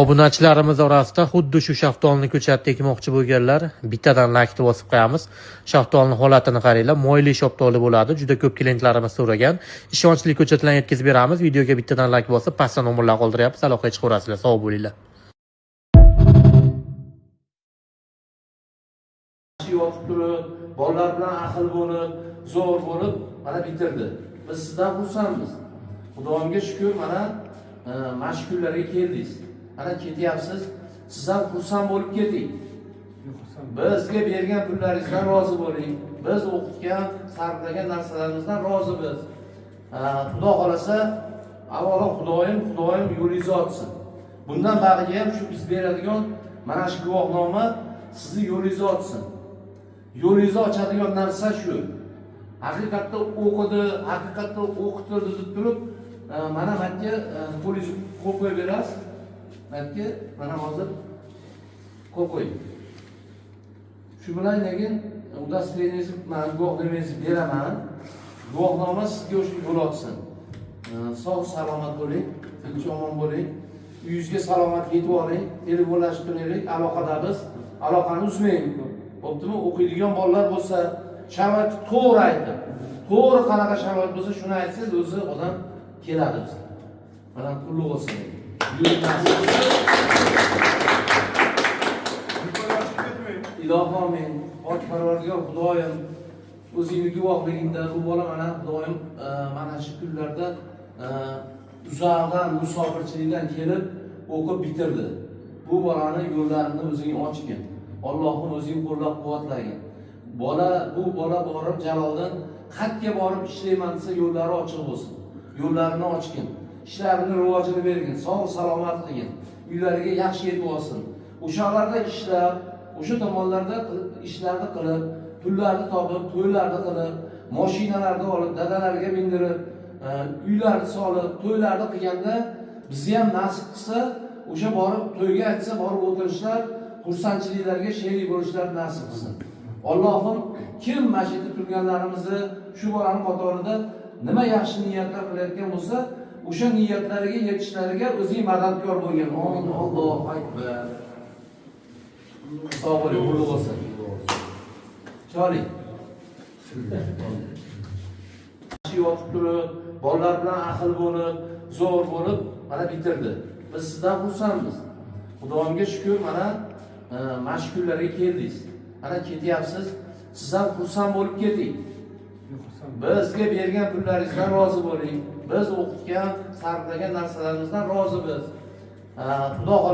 Obunachilarimiz orasida xuddi shu shaftolni ko'chatda ekmoqchi bo'lganlar bittadan laykni bosib qo'yamiz. Shaftolni holatini qaranglar, moyli shaftoli bo'ladi. Juda ko'p klientlarimiz so'ragan. Ishonchli ko'chatlarni yetkazib beramiz. Videoga bittadan layk bosib, pastda nomerlar qoldiryapmiz. Aloqaga chiqaverasizlar. Sog' bo'linglar. Yotib turib, bolalar bilan ahil bo'lib, zo'r bo'lib, mana bitirdi. Biz sizdan xursandmiz. Xudoyimga shukur, mana mana shu kunlarga keldingiz. Mana ketyapsiz. Siz ham xursand bo'lib keting. Bizga bergan pullaringizdan rozi bo'ling. Biz o'qitgan, sarflagan narsalarimizdan rozimiz. Xudo xolasa, avvalo Xudoyim yo'lingizni ochsin. Bundan bariga ham shu biz beradigan mana shu guvohnoma sizni yo'lingizni ochsin. Yo'lingizni ochadigan narsa shu. Haqiqatda o'qidi, haqiqatda o'qitildi deb turib, mana bu yerga qo'lingizni qo'l qo'yib berasiz. Bu yerga mana hozir qo'l qo'ying. Shu bilan keyin удостоверение ngizni, mana guvohnomangizni beraman. Guvohnoma sizga o'sha yo'l ochsin. Sog' salomat bo'ling, tinch omon bo'ling. Uyingizga salomat yetib oling, telefonlashib turaylik, aloqadamiz. Aloqani uzmang. Bo'ptimi? O'qiydigan bolalar bo'lsa, sharoitni to'g'ri aytib, to'g'ri qanaqa sharoit bo'lsa, shuni aytsangiz, o'zi odam keladi bizga. Mana qulluq bo'lsin. Yo'l nasib qilsin. Ilohi omin. Pok Parvardigor Xudoyim, o'zingni guvohligingda bu bola mana Xudoyim mana shu kunlarda uzoqdan musofirchilikdan kelib o'qib bitirdi. Bu bolani yo'llarini o'zing ochgin. Allohim o'zing qo'llab-quvvatlagin. Bu bola borib Jaloldan qayerga borib ishlayman desa yo'llari ochiq bo'lsin. Yo'llarini ochgin. Ishlarini rivojini bergin, sog' salomat qilgin. Uylariga yaxshi yetib olsin. O'shalarda ishlab, o'sha tomonlarda ishlarni qilib, pullarni topib, to'ylarni qilib, mashinalarni olib, dadalariga mindirib, uylarni solib, to'ylarni qilganda bizni ham nasib qilsa, o'sha borib to'yga aytsa, borib o'tirishlar, xursandchiliklarga sherik bo'lishlar nasib qilsin. Allohim kim mana shu yerda turganlarimizni shu bolani qatorida nima yaxshi niyatlar qilayotgan bo'lsa, o'sha niyatlariga yetishlariga o'zing madadkor bo'lgin. Amin. Allohu akbar. Sog' bo'ling, qulluq bo'lsin. Chiroyli. Yotib turib, bolalar bilan ahil bo'lib, zo'r bo'lib, mana bitirdi. Biz sizdan xursandmiz. Xudoyimga shukur, mana mana shu kunlarga keldingiz. Mana ketyapsiz. Siz ham xursand bo'lib keting. Bizga bergan pullaringizdan rozi bo'ling. Biz o'qitgan, sarflagan narsalarimizdan rozimiz. Xudo xohlasa